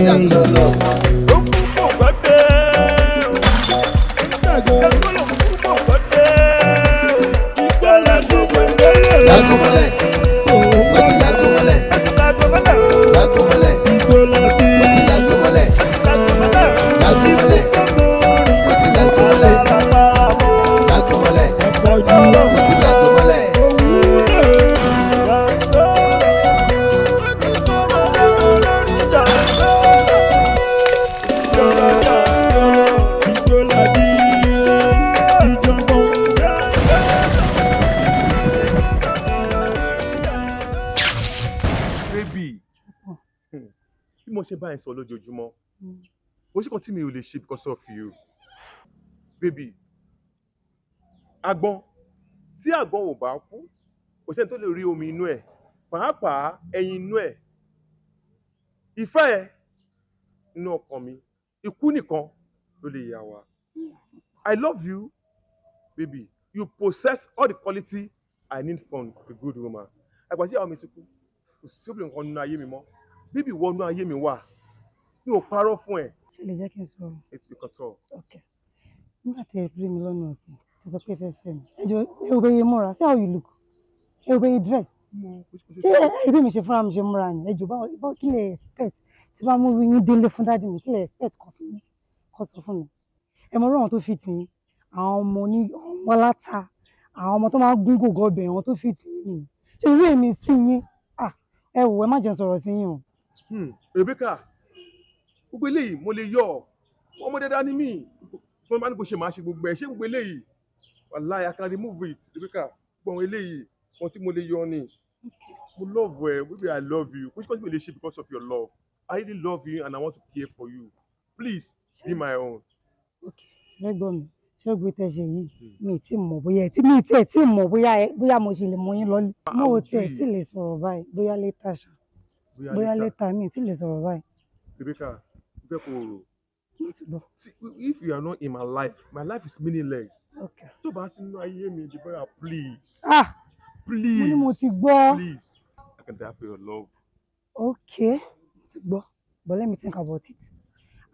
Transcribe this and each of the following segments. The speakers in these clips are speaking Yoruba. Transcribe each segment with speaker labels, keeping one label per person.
Speaker 1: Jàngolo. Lágùnmọ́lẹ̀, mo ti lágùnmọ́lẹ̀, lágùnmọ́lẹ̀, mo ti lágùnmọ́lẹ̀, lágùnmọ́lẹ̀, mo ti lágùnmọ́lẹ̀, lágùnmọ́lẹ̀, mo ti lágùnmọ́lẹ̀.
Speaker 2: Baby, bí mo ṣe bá ẹ sọ lójoojúmọ́, kò sí kan tí mi ò lè ṣe because of you, baby. Àgbọn tí àgbọn ò bá kú, kò sẹ́ni tó lè rí omi inú ẹ̀, pàápàá ẹyin inú ẹ̀. Ìfẹ́ ẹ inú ọkàn mi, ikú nìkan ló lè yà wá. I love you, baby. You possess all the quality I need from a good woman. Àgbà tí àwọn mi ti kú, kò sí obìnrin kan nínú ayé mi mọ́. Baby, wọnú ayé mi wà, mi ò parọ́ fún ẹ.
Speaker 3: Ṣe lè jẹ́ kí n sọ̀rọ̀?
Speaker 2: Ètò ìkọ̀tọ̀.
Speaker 3: Ok, nígbà tí ẹ rí mi lọ́nà ọ̀sìn, ẹ sọ pé ẹ fẹ́ fẹ́ mi. Ẹ jọ, ẹ ò bẹ́yẹ múra. See how you look. Ẹ ò bẹ́yẹ dress. Ṣé ẹ rí mi ṣe fúnra mi ṣe múra ni? Ẹ jọ, báwo? Kí lè expect tí bá mú yín délé fún daddy mi? Kí lè expect kan fún mi kọ́ sọ fún mi? Ẹ mọ ọ̀rọ̀ tó fi tì yín, àwọn ọmọ ní ọmọ láta, àwọn ọmọ tó máa ń gún gògó ọbẹ̀, àwọn tó fi tì yín nìyí. Ṣé irú èmi sí yín? Ah, ẹ wò, ẹ má jẹ́ sọ̀rọ̀ sí yín o.
Speaker 2: Rebecca, gbogbo eléyìí mo lè yọ ọmọ dáadáa ní mí. Tí wọ́n bá ní kó ṣe, máa ṣe gbogbo ẹ̀. Ṣé gbogbo eléyìí, wàláì, I can remove it. Rebecca, gbogbo àwọn eléyìí wọn tí mo lè yọ ni. Mo love ẹ, baby. I love you. Kò sí kò tí mo lè ṣe because of your love. I really love you and I want to care for you. Please be my own.
Speaker 3: Ṣé gbọ́ mi? Ṣé gbé tẹ́ ṣe yìí, mi ì tí mọ̀ bóyá ẹ tí mi ì tiẹ̀ tí mọ̀ bóyá mo ṣe lè mọ yín lọ́lé. Mo ò tiẹ̀ tí lè sọ̀rọ̀ báyìí. Bóyá later ṣá, bóyá later. Mi ì tí lè sọ̀rọ̀ báyìí.
Speaker 2: Rebecca, mo fẹ́ kó o rò.
Speaker 3: Mo ti gbọ́.
Speaker 2: See, if you are not in my life, my life is meaningless.
Speaker 3: Okay.
Speaker 2: Tó bá sí nínú ayé mi, Deborah, please.
Speaker 3: Ah.
Speaker 2: Please.
Speaker 3: Mo ní mo ti gbọ́.
Speaker 2: Please, I can die for your love.
Speaker 3: Okay, mo ti gbọ́, but let me think about it.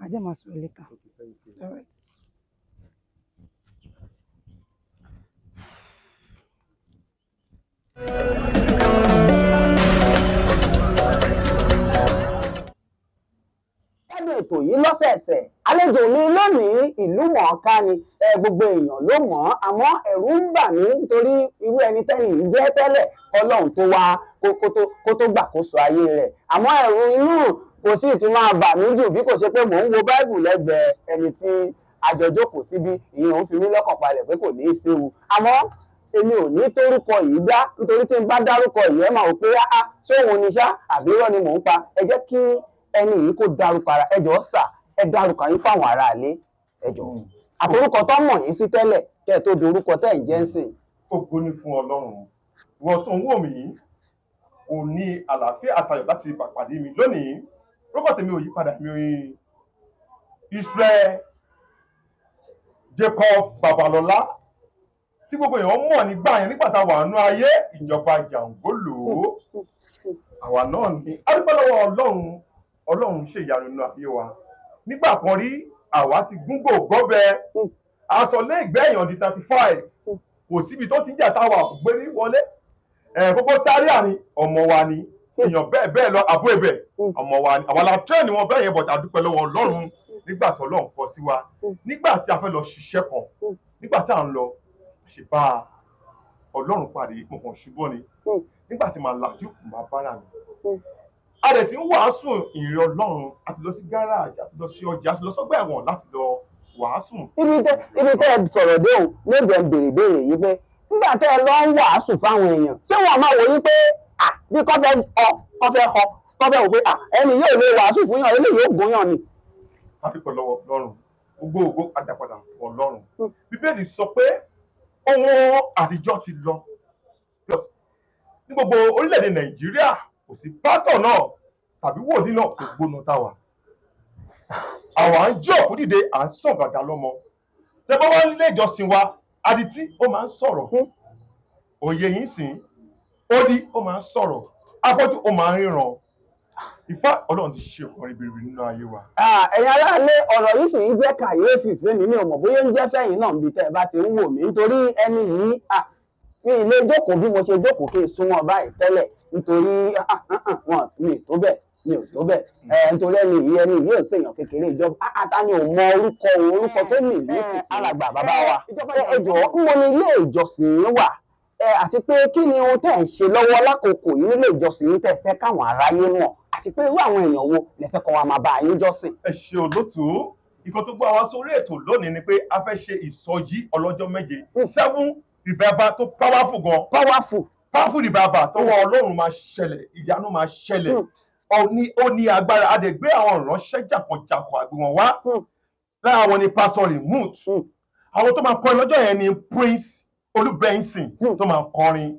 Speaker 3: Adé, máa sọ̀rọ̀ later.
Speaker 2: Okay, thank you.
Speaker 3: All right.
Speaker 4: Gbádùn ètò yìí lọ́sẹ̀ẹ̀sẹ̀. Àlejò mi lónìí, ìlú mọ̀ọ́ká ni ẹ, gbogbo èèyàn ló mọ̀ ọ́n, àmọ́ ẹ̀rù ń bà mí nítorí irú ẹni tẹ́ni yìí jẹ́ tẹ́lẹ̀, Ọlọ́run tó wá kó tó gbàkóso ayé rẹ̀. Àmọ́ ẹ̀rù inú kò sì tún máa bà mí jù bí kò ṣe pé mò ń wo Báìbù lẹ́gbẹ̀ẹ́ ẹni tí àjọjókòó síbí. Ìyẹn òun fi mí lọ́kàn palẹ̀ pé kò ní í séwu, àmọ́ èmi ò ní tórúkọ yìí dá, nítorí tí n bá dárúkọ yìí, ẹ máa wò pé, áá, ṣé òun ni ṣá àbí irọ́ ni mò ń pa? Ẹ jẹ́ kí ẹni yìí kó dárúkọ ara. Ẹ jọ̀ọ́ sà, ẹ dárúkọ yín fáwọn aráalé, ẹ jọ̀ọ́, àtorúkọ tó mọ̀ yín sí tẹ́lẹ̀ kẹ́ ẹ tó dorúkọ tẹ́ ẹ̀ ń jẹ́ ń sìn.
Speaker 2: Ògo ni fún Ọlọ́run. Ìwọ tó ń wò mí, ò ní àlàáfíà àtayọ̀ láti pàdé mi lónìí. Orúkọ tèmi ò yí padà, mi Israel Jacob Babalọlá, tí gbogbo èèyàn mọ̀ nígbà yẹn, nígbà tá a wà nínú ayé ìjọba jàǹgólò, àwa náà ní adúpẹ́ lọ́wọ́ Ọlọ́run. Ọlọ́run ṣe ìyanu nínú ayé wa. Nígbà kan rí, àwa ti gúngò gọ́bẹ, aṣọ lé ìgbẹ́ èèyàn di 35, kò síbi tó ti ń jà táwa kò gbé ní wọlé ẹ̀. Kókó Zaria ni ọmọ wa ni, èèyàn bẹ́ẹ̀ bẹ́ẹ̀ lọ, àbú ẹ̀bẹ̀ ọmọ wa ni, àwa la train wọn bẹ́ẹ̀ yẹn. Bọ̀dà dúpẹ́ lọ́wọ́ Ọlọ́run nígbà tó Ọlọ́run kọ sí wa, nígbà tí a fẹ́ lọ ṣiṣẹ́ kan, nígbà tá à ń lọ ṣe bá Ọlọ́run pàdé, mo kàn ṣubú ni. Nígbà tí màá lajú, màá bára mi, a dẹ̀ ti ń wàásù ìrìn Ọlọ́run. A ti lọ sí gáràjì, a ti lọ sí ọjà, a ti lọ sọ́gbà ẹ̀wọ̀n láti lọ wàásù.
Speaker 4: Ibi tẹ ẹ sọ̀rọ̀ dé òun ló jẹ́ ń béèrè béèrè yìí pé nígbà tẹ ẹ lọ ń wàásù fáwọn èèyàn, ṣé wọn máa wò yín pé à bí kọ́ fẹ́ ọ kọ́ fẹ́ họ kọ́ fẹ́ wò pé à ẹni yóò lè wàásù fún yàn, eléyìí yóò gún yàn ni?
Speaker 2: Ká dúpẹ́ lọ́wọ́ Ọlọ́run. Gbogbo ògo adàpadà fún Ọlọ́run. Bíbélì sọ pé ohun àtijọ́ ti lọ. Ní gbogbo orílẹ̀-èdè Nàìjíríà, kò sí pásítọ̀ náà tàbí wòlíì náà tó gbóná táwa. Àwa ń jí òkú dìde, à ń sọ̀gàdà lọ́mọ. Tẹ́ bá wá nílé ìjọsìn wa, adití ó máa ń sọ̀rọ̀, òye yín sìn, odi ó máa ń sọ̀rọ̀, afọ́jú ó máa ń ríran. Ìfá Ọlọ́run ti ṣe ọ̀kan ribiribi nínú ayé wa.
Speaker 4: Ah, ẹ̀yin aráalé, ọ̀rọ̀ yìí sì ń jẹ́ kàyéfì fún mi. Ò mọ̀ bóyá ń jẹ́ fẹ́yìn náà níbi tẹ́ ẹ bá ti ń wò mí, nítorí ẹni yìí, ah, mi ì lè jókòó bí mo ṣe jókòó kí n súnmọ́ báyìí tẹ́lẹ̀, nítorí ah, ah, ah, wọn mi ì tó bẹ́ẹ̀, mi ò tó bẹ́ẹ̀ ẹ, nítorí ẹni yìí ò ṣèyàn kékeré. Ìjọba, ah, ah, ta ni ò mọ orúkọ orúkọ tó mì ní alàgbà bàbá wa? Ẹ jọ̀ọ́, ń bo ni ilé ìjọsìn yín wà ẹ, àti pé kí ni ohun tẹ́ ẹ̀ ń ṣe lọ́wọ́ lákòókò yìí nílé ìjọsìn yín tẹ́ fẹ́ káwọn aráyé mọ̀, àti pé irú àwọn èèyàn wo lẹ fẹ́ kọ́ wa máa bá yín jọ́sìn?
Speaker 2: Ẹ ṣe, olótùú. Ìkan tó gbọ́ wa sórí ètò lónìí ni pé a fẹ́ ṣe ìsọjí ọlọ́jọ́ 7, seven revival tó powerful gan.
Speaker 4: Powerful.
Speaker 2: Powerful revival tó wọ Ọlọ́run máa ṣẹlẹ̀, ìyanu máa ṣẹlẹ̀. Ó ní agbára. A dẹ̀ gbé àwọn ìránṣẹ́ jàǹkànjàǹkàn àgbé wọn wá. Lára wọn ni Pastor Remote. Àwọn tó máa kọrin lọ́jọ́ yẹn ni Prince Olúbẹ̀nsìn tó máa kọrin,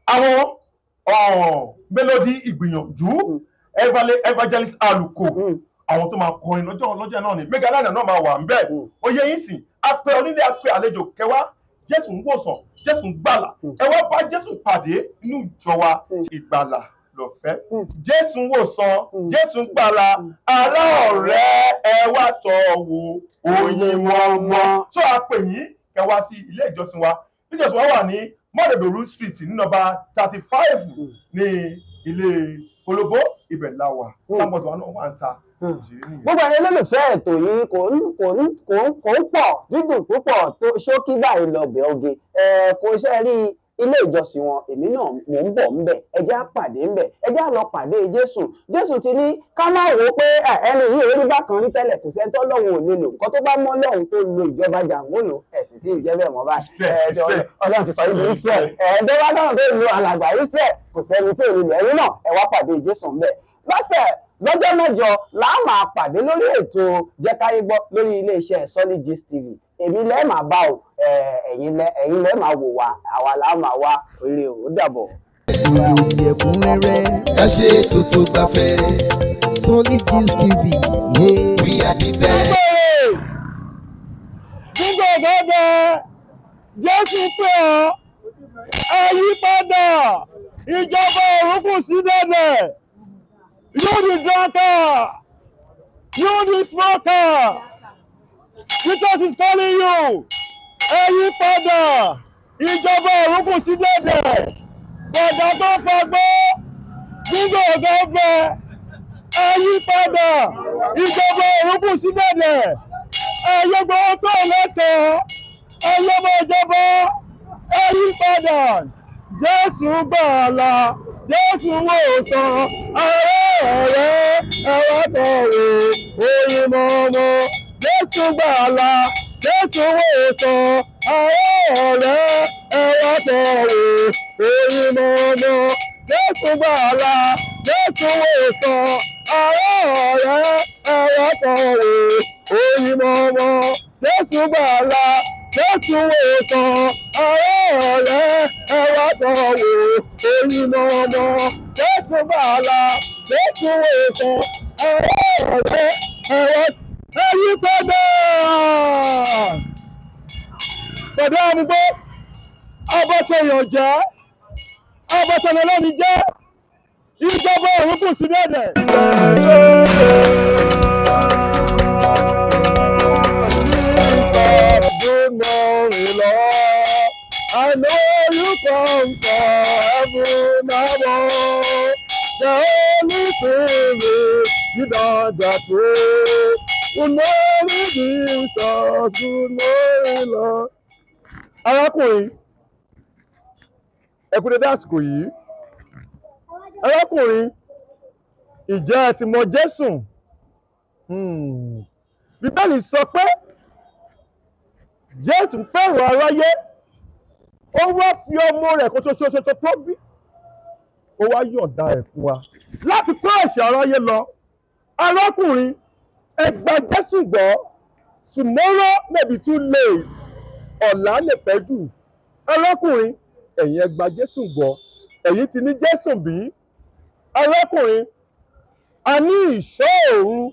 Speaker 2: àwọn Melody Ìgbìyànjú, Evangelist Aluko. Àwọn tó máa kọrin lọ́jọ́ náà ni Megalana náà máa wà ń bẹ̀. Ó yẹ yín sìn, apẹ onílé, apẹ àlejò kẹwàá. Jésù ń wòsàn, Jésù ń gbàlà. Ẹ wá bá Jésù pàdé nínú ìjọ wa. Ìgbàlà lọ́fẹ̀ẹ́. Jésù ń wòsàn, Jésù ń gbàlà. Ará, ọ̀rẹ́, ẹ wá tọ́ wò oyin mọ́mọ́ tó a pè yín kẹ wá sí ilé ìjọsìn wa. Ilé ìjọsìn wa wà ní Mọ́dọ̀dọ̀rú Street ní nọ́mbà 35 ní ilé Olóbó. Ibẹ̀ la wà. Sábọ̀dọ̀ wa náà wà ń ta òṣèré nìyẹn.
Speaker 4: Gbogbo ẹ̀yin olólùfẹ́ ètò yìí, kò ń pọ̀ dídùn púpọ̀ tó ṣókí báyìí lọ bẹ̀ oge ẹ. Kò ṣe rí ilé ìjọsìn wọn, èmi náà mò ń bọ̀ ńbẹ̀. Ẹ jẹ́ á pàdé ńbẹ̀, ẹ jẹ́ á lọ pàdé Jésù. Jésù ti ní ká má wò ó pé ẹ, ẹni yìí orí bákan rí tẹ́lẹ̀. Kò sẹ́ni tó lọ́hùn ò lè lò nǹkan tó bá mọ́ lọ́hùn tó lo ìjọba jàǹgólò ẹ̀ sì tí ì jẹ́ bẹ́ẹ̀ mọ́ báyìí. Ẹ, tí Ọlọ́run ti sọ yìí di Israel ẹ̀ ẹ̀ bá dáhùn tó lo alàgbà Israel, kò sẹ́ni tó lè lò. Ẹ̀yin náà, ẹ wá pàdé Jésù ńbẹ̀ lọ́sẹ̀ lọ́jọ́ 8 là á máa pàdé lórí ètò Jẹ́ Káyé Gbọ́ lórí iléeṣẹ́ Solid Gist TV. Èmi lẹ́ẹ̀ máa bá o, ẹ̀yin lẹ́ẹ̀ máa wò wá, àwa là á máa wá orí o. Ó dàbọ̀.
Speaker 1: Ìròyìn ẹ̀kúnrẹ́rẹ́.
Speaker 5: Ká ṣe ètò tó gbafẹ́.
Speaker 1: Solid Gist TV. Yeah.
Speaker 5: We are the best.
Speaker 6: Nígbà gẹ́gẹ́ Jésù pé ọ́, ẹ yí padà, ìjọba ọ̀run kù sí dẹ̀dẹ̀. You the drunkard, you the smoker, Jesus is calling you. Ẹ yí padà, ìjọba ọ̀run kù sí dẹ̀dẹ̀. Bọ̀dá tó fagbó, nígbà gẹ́gẹ́, ẹ yí padà, ìjọba ọ̀run kù sí dẹ̀dẹ̀. Ẹ̀yẹ gbọ́wọ́ tó lẹ́tọ̀ọ́, ẹ̀yẹ ọmọ ìjọba, ẹ yí padà. Jésù gbàlà, Jésù wòsàn. Ará, ọ̀rẹ́, ẹ̀wá tọ̀wò oyin mọ́mọ́. Jésù gbàlà, Jésù wòsàn. Ará, ọ̀rẹ́, ẹ̀wá tọ̀wò oyin mọ́mọ́. Jésù gbàlà, Jésù wòsàn. Ará, ọ̀rẹ́, ẹ̀wá tọ̀wò oyin mọ́mọ́. Jésù gbàlà, Jésù wòsàn. Ará, ọ̀rẹ́, ẹ̀wá tọ̀wò oyin mọ́mọ́. Jésù gbàlà, Jésù wòsàn. Ará, ọ̀rẹ́, ẹ̀wá ẹ̀yí padà. Pẹ̀lú àmúgbó abọ́tẹ̀yàn jẹ́ abọ́tẹ̀yàn lónìí jẹ́, ìjọba ọ̀run kù sí dẹ̀dẹ̀. Good morning, Lord. I know you come from heaven above. The Holy Spirit, you don't just pray. Good morning, Jesus. Good morning, Lord. Arákùnrin, ẹ kú dédé àsìkò yìí. Arákùnrin, ìjẹ́ ẹ ti mọ Jésù? Bíbélì sọ pé Jésù fẹ́ràn aráyé, ó wá fi ọmọ rẹ̀ kan ṣoṣo tó bí, ó wá yọ̀ǹda ẹ̀ fún wa láti kó ẹ̀ṣẹ̀ aráyé lọ. Arákùnrin, ẹ gba Jésù gbọ́. Tomorrow may be too late. Ọ̀la lè pẹ́ jù. Arákùnrin, ẹ̀yin ẹ gba Jésù gbọ́. Ẹ̀yin ti ní Jésù bí? Arákùnrin, a ní ìṣọ́ òru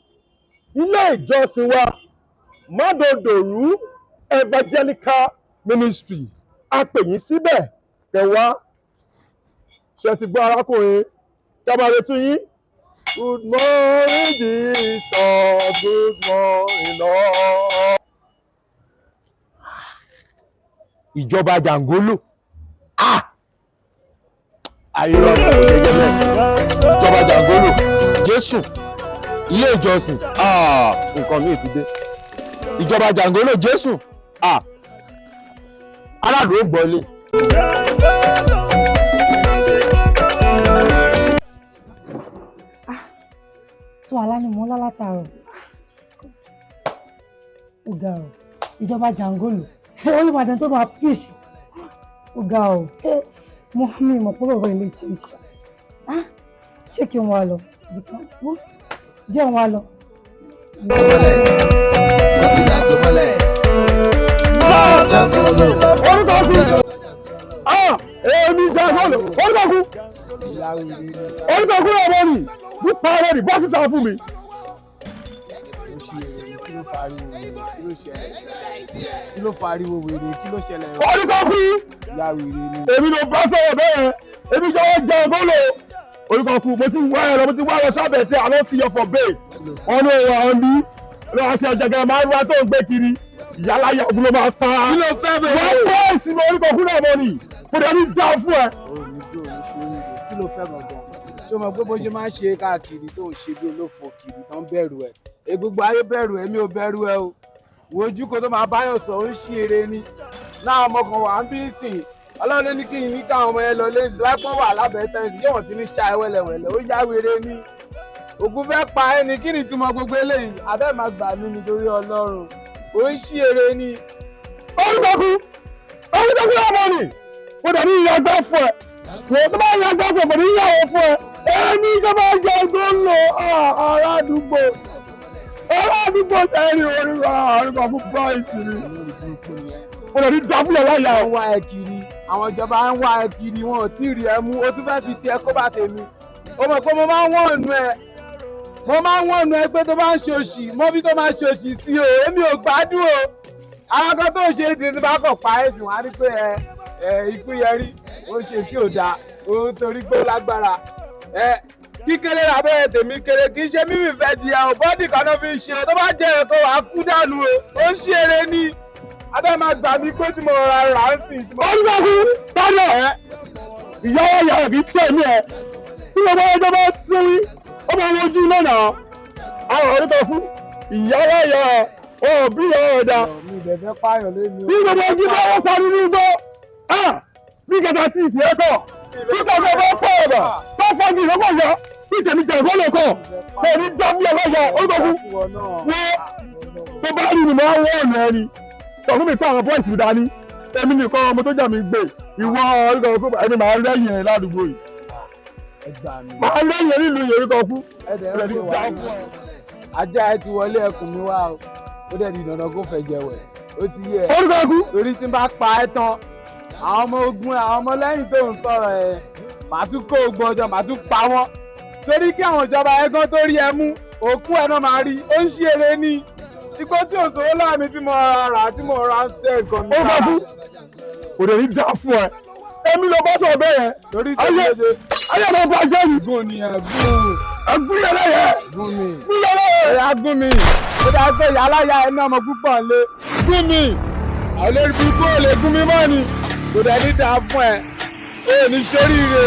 Speaker 6: ilé ìjọsìn wa, Mádòdòrú Evangelical Ministry. A pè yín síbẹ̀ kẹwàá. Ṣe ti gbọ́, arákùnrin? Ká máa retí yín. Good morning, Jesus. Good morning, Lord. Ìjọba Jàngólò. Ah! Ayé ọ̀rọ̀ kò jẹ́ bẹ́ẹ̀. Ìjọba Jàngólò. Jésù. Ilé ìjọsìn. Ah! Nǹkan míì ti dé. Ìjọba Jàngólò Jésù. Ah! Aráàlú ó gbọ́ ilé.
Speaker 3: So àlá ni mò ń lá látàárọ̀. Ó ga ọ, ìjọba Jàngólò, Olúbàdàn tó máa fish. Ó ga ọ, mo mi mọ̀ pé bàbá ilé change. Ah, ṣé kí n wá lọ? Jẹ́ n wá lọ.
Speaker 5: Mọ́lẹ̀, ó ti dàgbé mọ́lẹ̀. Jàngólò.
Speaker 6: Orúkọ kú. Ah! Èmi Jàngólò. Orúkọ kú. Orúkọ kú ọmọ mi. Nípa ọ̀rọ̀ rẹ̀ bọ́ síta fún mi.
Speaker 4: Kí ló fariwo wèrè? Kí ló ṣẹlẹ̀?
Speaker 6: Orúkọ kú.
Speaker 4: Ìyá wèrè ni.
Speaker 6: Èmi ló bá sọ̀rọ̀ bẹ́ẹ̀. Èmi jọ̀wọ́ Jàngólò. Orúkọ kú. Mo ti wá ẹ̀rọ, mo ti wá ẹ̀rọ sábẹ̀ sí àlọ́ sí ọ̀fọ̀ bẹ́ẹ̀. Wọ́n ní òun àwọn bí. Lọ́wọ́ aṣọ jẹgẹrẹ máa ń wá tó ń gbé kiri. Ìyáláyà ogun ló máa pa.
Speaker 4: Kí ló fẹ́ bẹ̀rẹ̀?
Speaker 6: Wọ́n kọ́ ìsinmi orúkọ kú náà mọ́ ni. Mo dẹ̀ ní dá fún ẹ.
Speaker 4: Òní tó òní ṣe oríire, kí ló fẹ́ gangan? Ṣé o mọ̀ pé bó ṣe máa ń ṣe káàkiri tó ń ṣe bí olófò kiri tó ń bẹ̀rù ẹ̀? Egungun ayé bẹ̀rù ẹ̀, mi ò bẹ̀rù ẹ o. Wo ojú ko tó máa báyọ̀ sọ, ó ń ṣí eré ni. Náà ọmọ kan wà ń bí sìn. Ọlọ́run ló ní kí n ní káwọn ọmọ yẹn lọ lé sí láìpẹ́ wà lábẹ́ tẹ́ǹsì yóò wọ́n ti ní ṣá ẹ wẹ́lẹ̀wẹ́lẹ̀, ó yá wéré ni. Ògùn fẹ́ pa ẹ́ ni, kí ni ìtumọ̀ gbogbo eléyìí? Abẹ́ máa gbà mí nítorí Ọlọ́run. Ó ń ṣí eré ni.
Speaker 6: Orúkọ kú. Orúkọ kú ọmọ ni. Mo dẹ̀ ní ìyá gbọ́ fún ẹ. Wọ́n tó bá yà gbọ́ fún ẹ, mo ní ìyàwó fún ẹ. Èmi ìjọba Jàngólò ará àdúgbò. Ará àdúgbò tẹ́lẹ̀ orí orúkọ fún price mi. Mo dẹ̀ ní dábúlẹ̀ láyà
Speaker 4: ń wá ẹ kiri, àwọn ìjọba ń wá ẹ kiri, wọn ò tí ì rí ẹ mú. O tún fẹ́ fi tiẹ̀ kó bá tèmi. O mọ̀ pé mo máa ń wọ̀nù ẹ, mo máa ń wọ̀nù ẹ pé tó bá ń ṣòṣì mọ́bí tó máa ṣòṣì sí o, èmi ò gbádùn o. Àwọn kan tó ń ṣe ti bá kọ̀ pa ẹ̀sìn wọn á rí pé ẹ ẹ ikú yẹrí ó ń ṣe tí ò dáa, ó ń torí pé ó lágbára ẹ kíkéré lábẹ́rẹ́ tèmi kéré, kì í ṣe mímì fẹ́ di ẹ ò bọ́dì kan náà fi ń ṣe tó bá jẹ́ ẹ̀kọ́ wàá kú dànù o, ó ń ṣe eré ní abẹ́ máa gbà mí pé tí mo ra rà á sìn.
Speaker 6: Orúkọ kú tọ́lọ̀ ẹ̀. Ìyáwó ìyá rẹ̀ kì í tẹ̀ mí ẹ̀. Tí mo bá ọjọ́ bá sín, ó máa wojú iná náà. Àwọn orúkọ fún ìyáwó ìyá ẹ̀, ò bí ìyá ẹ̀ dá.
Speaker 4: Mi ì dẹ̀ fẹ́ pààyàn lónìí o.
Speaker 6: Bí gbogbo ojú bá wọ́n pa nínú igbó, bí kẹta tí ìsìn ẹ̀ kọ̀, bí kẹta bá pọ̀ ọ̀bà, tó fọ́jú ìrọ́pọ̀ yọ, bí tèmi jẹ̀ ìkọ́ lè kọ̀, kò ní dábìlẹ̀ lọ́yọ̀ orúkọ kú.
Speaker 4: Ìwọ náà.
Speaker 6: Wọ́n tó bá rí ni mo á wọ́ ọ̀nà ẹni. Tọ̀hún mi fún àwọn bọ́ìsì mi dání. Èmi nìkan ọmọ tó jà mí gbé. Ìwọ orúkọ kú, ẹni màá rẹ́yìn ẹ̀ ládùúgbò yìí.
Speaker 4: Ẹ gbà mí.
Speaker 6: Màá rẹ́yìn ẹ̀ nílùú yìí orúkọ kú.
Speaker 4: Ẹ dẹ̀ ń pè wá ní. Ajá ẹ ti wọlé ẹkùn mi wá o. Ó dẹ̀ di dandan kó fẹ́ jẹ̀wẹ̀. Ó ti yẹ.
Speaker 6: Orúkọ kú.
Speaker 4: Torí tí n bá pa ẹ́ tán, àwọn ọmọ ogun ẹ, àwọn ọmọ lẹ́yìn tó ń sọ̀rọ̀ ẹ̀, màá tún kó ogun ọjọ́, màá tún pa wọ́n. Torí kí àwọn ìjọba ẹ̀gán tó rí ẹ mú, òkú ẹ náà máa rí. Ó ń ṣí eré ní. Igbó tí òṣòwò láàmì tí mo ra rà tí mo ra ń ṣe nǹkan mi.
Speaker 6: Orúkọ kú. Kò dẹ̀ ní dá fún ẹ. Èmi ló bá sọ̀rọ̀ bẹ́ẹ̀ yẹn.
Speaker 4: Torí tí
Speaker 6: Ayé
Speaker 4: mo ṣe
Speaker 6: ayé ọmọ ọba jẹ́ yìí.
Speaker 4: gún ni ẹ̀ gún.
Speaker 6: Ẹ̀gún yẹn lẹ́yẹ.
Speaker 4: Gún mi.
Speaker 6: Gún yẹn lẹ́yẹ.
Speaker 4: Ẹ̀yà gún mi. Ó dáa pé ìyá aláya ẹ̀ ní ọmọ púpọ̀ ń lé. Gún mi. Àwọn olórí burúkú ò lè gún mi mọ́ ni. Kò dẹ̀ ní dáa fún ẹ. O ò ní sóríire.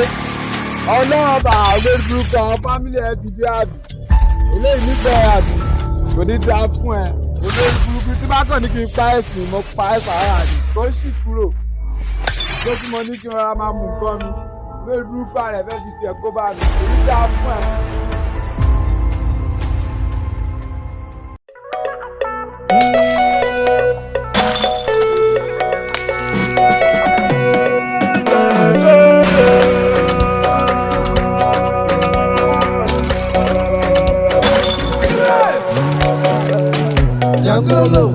Speaker 4: Ọlọ́run bá olórí burúkú àwọn fámílì ẹ ti dé àbí. Eléyìí nífẹ̀ẹ́ àbí. Kò ní dáa fún ẹ. Olórí burúkú tí bá kàn ní kí n pa ẹ̀sìn, mo pa ẹ̀ sàárà ni. Kó sì kúrò. Tó tí mo ní kí n rọra máa mú nǹkan mi. Olórí burúkú ààrẹ fẹ́ fi tiẹ̀ kó bá mi. Kò ní dáa fún ẹ.
Speaker 5: Jàngólò.